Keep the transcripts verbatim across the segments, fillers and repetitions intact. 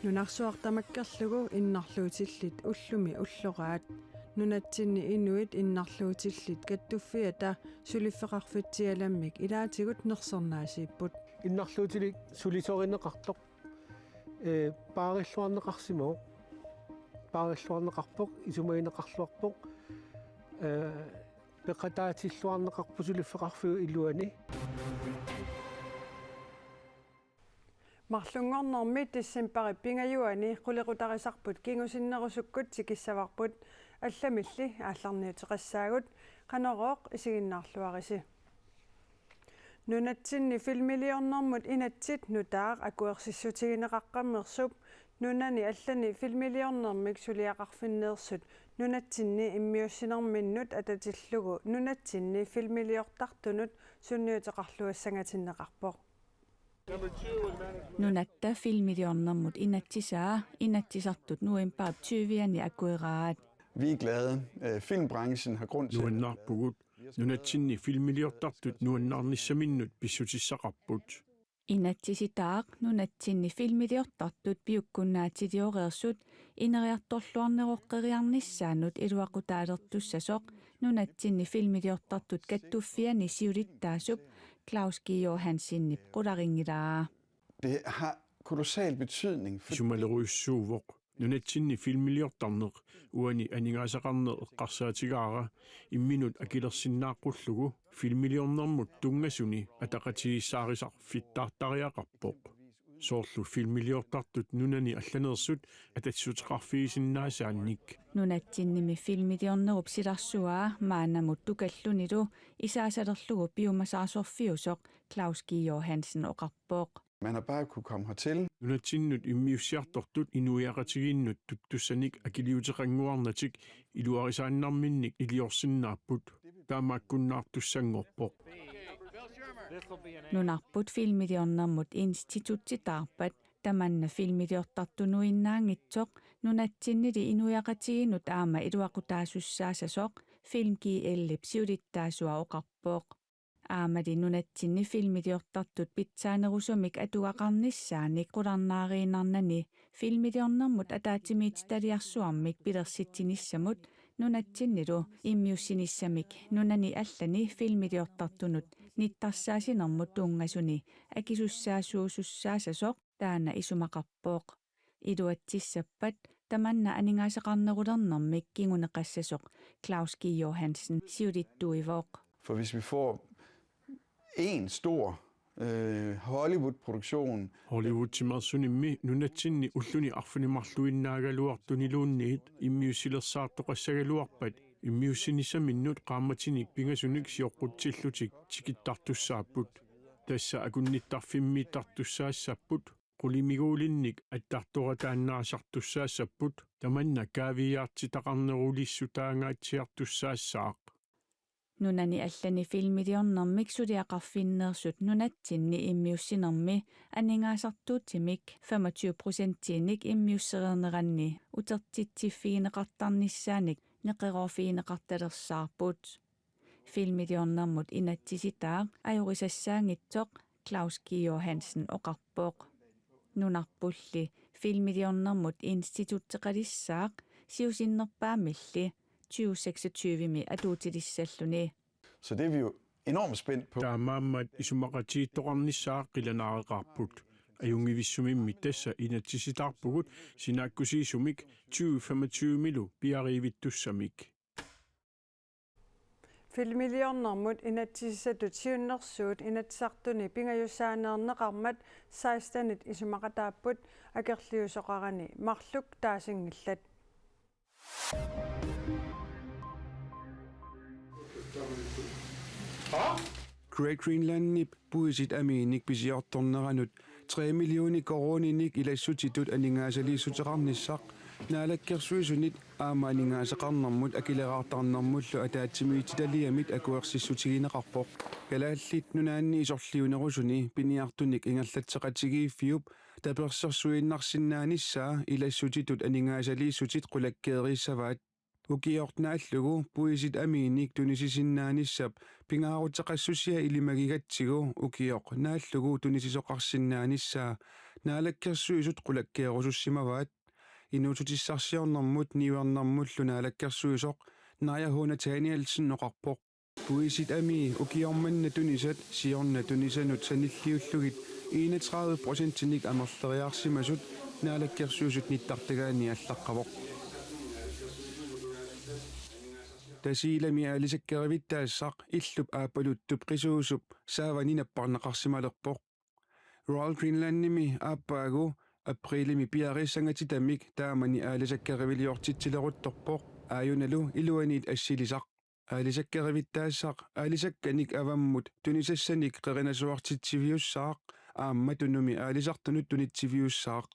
Nunarsuaq tamakkerlugu innarluutillit ullumi ulloraat. Nunatsinni inuit innarluutillit kattuffiata suliffeqarfitsialammik ilaatigut nersornaasiipput. Innarluutilik sulisorineqartoq, ee, paarilluarneqarsimavoq. Paarilluarneqarpoq, isumagineqarluarpoq. Ee, peqataatilluarneqarpoq suliffeqarfiup iluani. Marlunngornermi decembarip pingajuani qulequtarisarput kingusinnerusukkut tikissavarput, allamilli aallarniuteqassaagut. Qanorooq isiginnaarluarisi. Nunatsinni filmiliornermut inatsit nutaaq akuersissutigineqaqqammersup nunani allani filmiliornermik suliaqarfinneersut nunatsinni immiussinerminnut atatillugu nunatsinni filmiliortartunut sunniuteqarluassangatinneqarpoq. Nunatta filmiliornermut inatsisaa inatsisartut novembarip tyvianni akueraat. Vi er glade. Øh, filmbranchen har grund til at Nuannaarpugut. Nunatsinni filmiliortartut nuannaarnissaminnut pissutissaqarput. Inatsisitaaq nunatsinni filmiliortartut piukkunnaatilioreersut ineriartorluarneroqqeriarnissaannut iluaqutaalertussasoq nunatsinni filmiliortartut kattuffianni siulittaasup Claus G. Johansenip qularinngilara. Det har kolossal betydning for Isumalerujussuuvoq. Nunatsinni filmiliortarneq uani aningaasaqarneq eqqarsaatigaara imminut akilersinnaaqqullugu filmiliornermut tunngasuni ataqatigiissaarisarfittaartariaqarpoq. Soorlu filmiliortartut nunani allaneersut atassuteqarfigisinnaasaannik. Nunatsinnimi filmiliornerup silarsuaa maannamut tukallunilu isaasalerlugu piumasaarsorfiusoq Claus G. Johansen oqarpoq. Man har bare kunne komme hertil. Nunatsinnut immiussiartortut inuiaqatigiinnut tuttussanik akiliuteqannguarnatik iluarisaannarminnik iliorsinnaapput. Taamaakkunnaartussanngorpoq. Nunarput filmiliornermut institutsitaarpat tamanna filmiliortartunuinnaanngitsoq nunatsinnili inuiaqatigiinnut aamma iluaqutaasussaasasoq Film G L-ip siulittaasua oqarpoq. Aammali nunatsinni filmiliortartut pitsaanerusumik atugaqarnissaanik qularnaariinnarnani filmiliornermut ataatsimiititaliarsuarmik pilersitsinissamut nunatsinnilu immiussinissamik nunani allani filmiliortartunut nittarsaasinermut tunngasuni akisussaasuusussaasasoq taanna isumaqarpoq. Iluatsissappat tamanna aningaasaqarnerulernermik kinguneqassasoq Claus G. Johansen siulittuivoq. For hvis vi får en stor, øh, Hollywood-produktion. Hollywood-timersunimmi nunatsinni ulluni arfineq-marluinnaagaluartuniluunniit immiussilersaartoqassagaluarpat immiussinissaminnut qaammatini pingasunik sioqqutsillutik tikittartussaapput. Tassa akunnittarfimmiittartussaassapput, qulimiguulinnik attartorataannaasartussaassapput, tamanna kaaviiaartitaqarnerulissutaaqqaatsiartussaassaaq. Nunani allani filmiliornermik suliaqarfinneersut nunatsinni immiussinermi aningaasartuutimik femogtyve procentiinik immiussereerneranni utertitsiffigineqartarnissaanik neqeroorfigineqartalersaarput. Filmiliornermut inatsisitaaq ajorisassaanngitsoq Claus G. Johansen oqarpoq. Nunarpulli filmiliornermut institutseqalissaaq siusinnerpaamilli tyve seksogtyve-mi atuutilissalluni. Så det er vi jo enormt spændt på. Taamaammat isumaqatigiittoqarnissaa qilanaareqaarput. Ajunngivissumimmi tassa inatsisitaarpugut sinaakkusiisumik tyve femogtyve-milu piariivittussamik. Filmiliornermut inatsisissatut siunnersuut Inatsisartuni pingajussaaneerneqarmat sekstenit isumaqataapput, akerliusoqarani marluk taasinngillat. Great Greenlandip puisit amiinik pisiortorneranut tre millioner koruuninik ilassutitut aningaasaliissuteqarnissaq Naalakkersuisunit aamma aningaasaqarnermut akileraartarnermullu ataatsimiititaliamit akuersissutigineqarpoq. Kalaallit Nunaanni isorliunerusuni piniartunik ingerlatseqatigiiffiup tapersersuiinnarsinnaanissaa ilassutitut aningaasaliissutit qulakkeeriissavaat. Ukioq naallugu puisit amiinik tunisisinnaanissap pingaaruteqassusia ilimagigatsigu ukioq naallugu tunisisoqarsinnaanissaa Naalakkersuisut qulakkeerussimavaat. Inuussutissarsiornermut niuernermullu naalakkersuisoq Naja H. Nathanielsen oqarpoq. Puisit amii ukioq manna tunisat siorna tunisanut sanilliullugit enogtredive procentinik amerleriarsimasut Naalakkersuisut nittartagaani allaqqavoq. Tasiilami aalisakkerivittaassaq illup aappaluttup qisuusup saavani napparneqarsimalerpoq. Royal Greenlandimi aappaagu aprilimi piareersangatitamik taamani aalisakkeriviliortitsileruttorpoq, aajunalu iluaniit assilisaq. Aalisakkerivittaassaq aalisakkanik avammut tunisassanik qerinasuartitsiviussaaq aamma tunumi aalisartunut tunitsiviussaaq.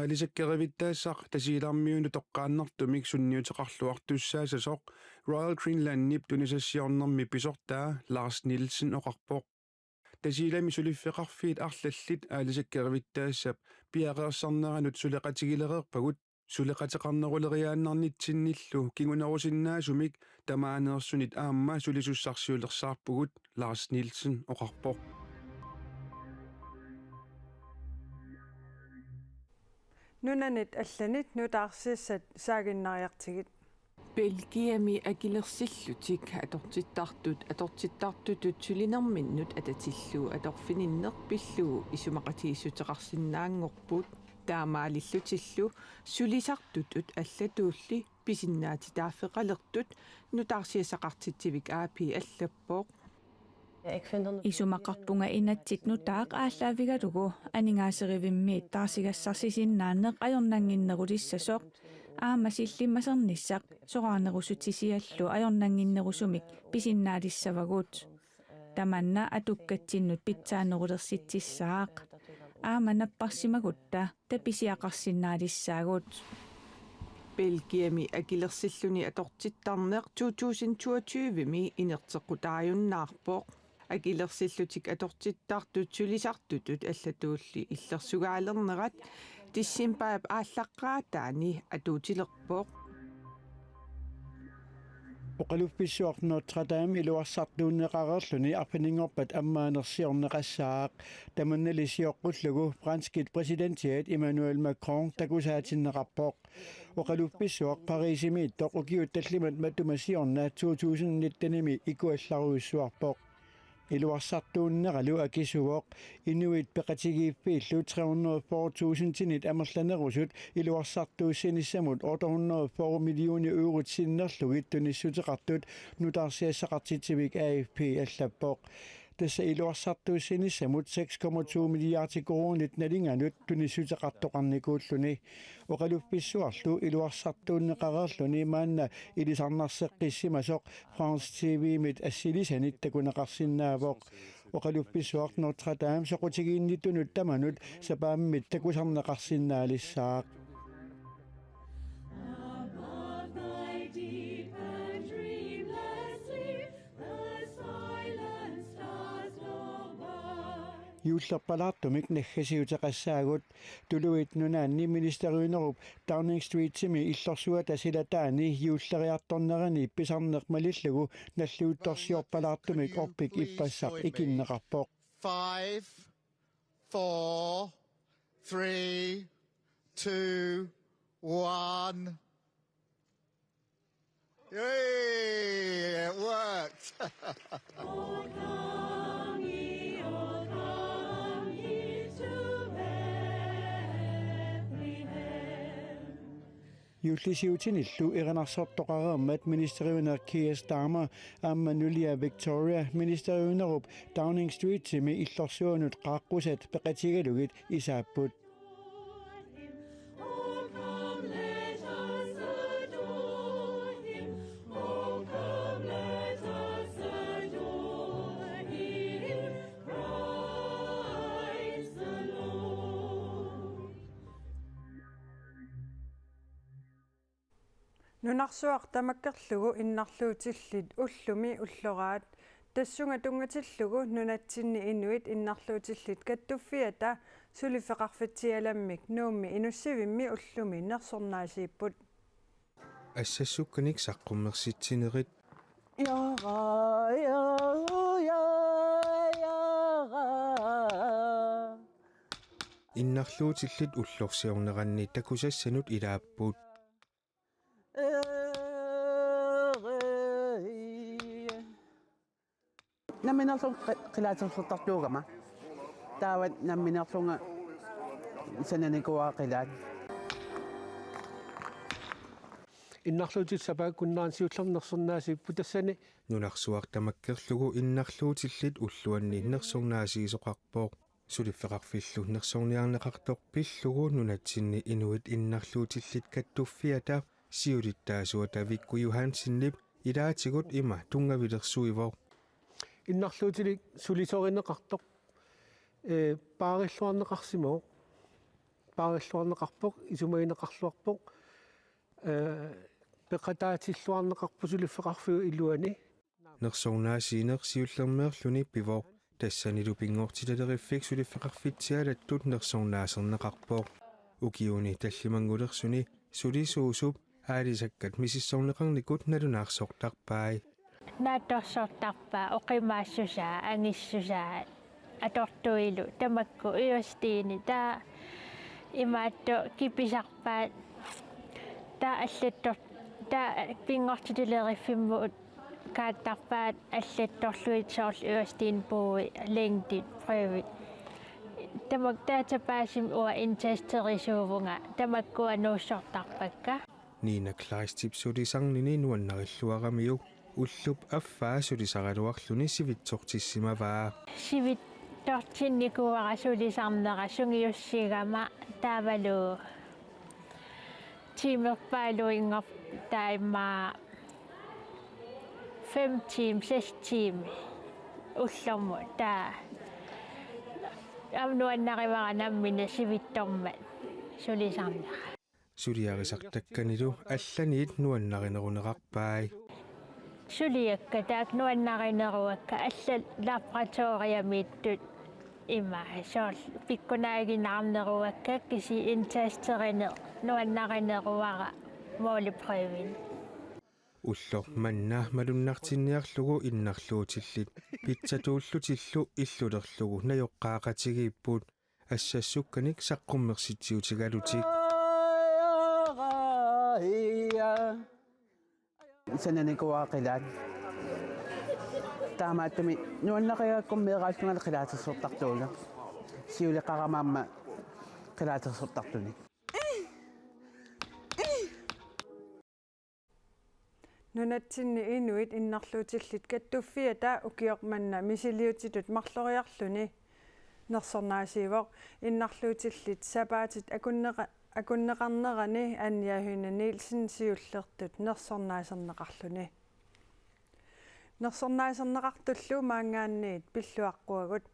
Aalisakkerivittaassaq Tasiilarmiunut toqqaannartumik sunniuteqarluartussaassasoq Royal Greenlandip tunisassiornermi pisortaa Lars Nielsen oqarpoq. Tasiilami suliffeqarfiit arlallit aalisakkerivittaassap piareersarneranut suleqatigilereerpagut, suleqateqarneruleriaannarnitsinnillu kingunerusinnaasumik tamaaneersunit aamma sulisussarsiulersaarpugut, Lars Nielsen oqarpoq. Nunanit allanit nutaarsiassat saaginnariartigit. Belgiami akilersillutik atortittartut atortittartutut sulinerminnut atatillugu atorfininneq pillugu isumaqatigiissuteqarsinnaanngorput. Taamaalillutillu sulisartutut allatuulli pisinnaatitaaffeqalertut nutaarsiassaqartitsivik A P allappoq. Isumaqarpunga inatsit nutaaq aallaavigalugu aningaaserivimmit taarsigassarsisinnaanneq ajornannginnerulissasoq, aamma sillimmasernissaq soraarnerusutsisiallu ajornannginnerusumik pisinnaalissavagut. Tamanna atukkatsinnut pitsaanerulersitsissaaq. Aamma napparsimagutta tapisiaqarsinnaalissaagut. Belgiami akilersilluni atortittarneq to tusind toogtyve-mi inerteqqutaajunnaarpoq. Akilersillutik atortittartut sulisartutut allatuulli illersugaalernerat decembarip aallaqqaataani atuutilerpoq. Oqaluffissuaq Notre Dame iluarsartuunneqareerluni arfininngorpat ammaanersiorneqassaaq. Tamannali sioqqullugu franskit præsidentiat Emmanuel Macron takusaatinneqarpoq. Oqaluffissuaq Parisimiittoq ukiut tallimat matuma siorna to tusind nitten-imi ikuallarujussuarpoq. Iluarsartuunneralu akisuvoq, inuit peqatigiiffiillu tre hundrede og fyrre tusindinit amerlanerusut iluarsartuussinissamut otte hundrede og fyrre millioner eurot sinnerlugit tunissuteqartut nutaarsiassaqartitsivik A F P allappoq. Tassa iluarsartuussinissamut seks komma to milliarder koruunit nalinganut tunissuteqartoqarnikuulluni. Oqaluffissuarlu iluarsartuunneqareerluni maanna ilisarnarseqqissimasoq France T V-mit assilisanit takuneqarsinnaavoq. Oqaluffissuaq Notre Dame soqutigiinnittunut tamanut sapaammit takusarneqarsinnaalissaaq. Juullerpalaartumik naggasiuteqassaagut. Tuluit Nunaanni ministeriunerup Downing Streetimi illorsuata silataani juulleriartornerani pisarneq malillugu nalliuttorsiorpalaartumik orpik ippassaq ikinneqarpoq. Five, four, three, two, one. Yay! It worked. Juullisiutinillu erinarsortoqareermat ministeriuneq Keir Starmer aamma nulia Victoria ministeriunerup Downing Streetimi illorsuanut qaaqqusat peqatigalugit isaapput. Nunarsuaq tamakkerlugu innarluutillit ullumi ulloraat. Tassunga tunngatillugu nunatsinni inuit innarluutillit kattuffiata suliffeqarfitsialammik Nuummi Inussivimmi ullumi nersornaasiipput. Assassukkanik saqqummersitsinerit. Jaa, jaa, jaa, jaa. innarluutillit ullorsiorneranni takusassanut ilaapput. Nammineerlunga qi-, qilaatersortartuugama. Taava nammineerlunga sananikuuara qilaat. Innarluutillit sapaatip akunnerani siullermi nersornaasiipput tassani. Nunarsuaq tamakkerlugu innarluutillit ulluanni nersornaasiisoqarpoq. Suliffeqarfillu nersorniarneqartoq pillugu nunatsinni inuit innarluutillit kattuffiata siulittaasuata Vikku Johansenip ilaatigut ima tunngavilersuivoq. Innarluutilik sulisorineqartoq, ee, paarilluarneqarsimavoq. Paarilluarneqarpoq, isumagineqarluarpoq, ee, peqataatilluarneqarpoq suliffeqarfiup iluani. Nersornaasiineq siullermeerluni pivoq. Tassanilu Pinngortitaleriffik suliffeqarfitsialattut nersornaaserneqarpoq. Ukiuni tallimanngulersuni sulisuusup aalisakkat misissorneqarnikut nalunaarsortarpai. Naatsorsortarpaa oqimaassusaa, angissusaa, atortuilu, tamakku yostini, taava imaattoq kipisarpaat, taava allattor-, taava Pinngortitaleriffimmi kaattarpaat allattorlugit soorlu yostin puui, længdit, prøvet. Tamakku databasemik uanga indtasterisuuvunga, tamakkua nuussortarpakka. Nina Kleistip sulisarnini nuannarilluaramiuk ullup affaa sulisaraluarluni sivitsortissimavaa. Sivitsortinnikuuara sulisarnera sungiussigama taavalu tiimerpaaluinngor-, taava immaqa fem timer, seks timer ullormut taava. Aamma nuannarivara nammineq sivitsormat sulisarnera. Suliarisartakkanilu allaniit nuannarinerunerarpai. Suliakka taakku nuannarineruakka, allat laboratoriamiittut ima soorlu pikkunaaginarneruakka, kisianni indtasterineq nuannarineruara måleprøveni. Ulloq manna malunnartinniarlugu innarluutillit pitsatuullutillu illulerlugu najoqqaaqatigiipput. Assassukkanik saqqummersitsiutigalutik. Sananikuuara qilaat. Taamaattumik nuannarigakku meeraallungali qilaatersortartuullunga. Siuleqarama aamma qilaatersortartunik. Nunatsinni inuit innarluutillit kattuffiata ukioq manna misiliutitut marloriarluni nersornaasiivoq. Innarluutillit sapaatit akunnera-, akunneqarnerani Anja Høegh Nielsen siullertut nersornaaserneqarluni. Nersornaaserneqartullu maanngaanniit pilluaqquagut.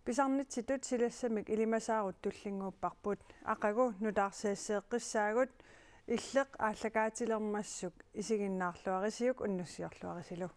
Pisarnitsitut silassamik ilimasaarut tullinnguupparput. Aqagu nutaarsiasseeqqissaagut, illeq aallakaatilermassuk isiginnaarluarisiuk unnussiorluarisilu.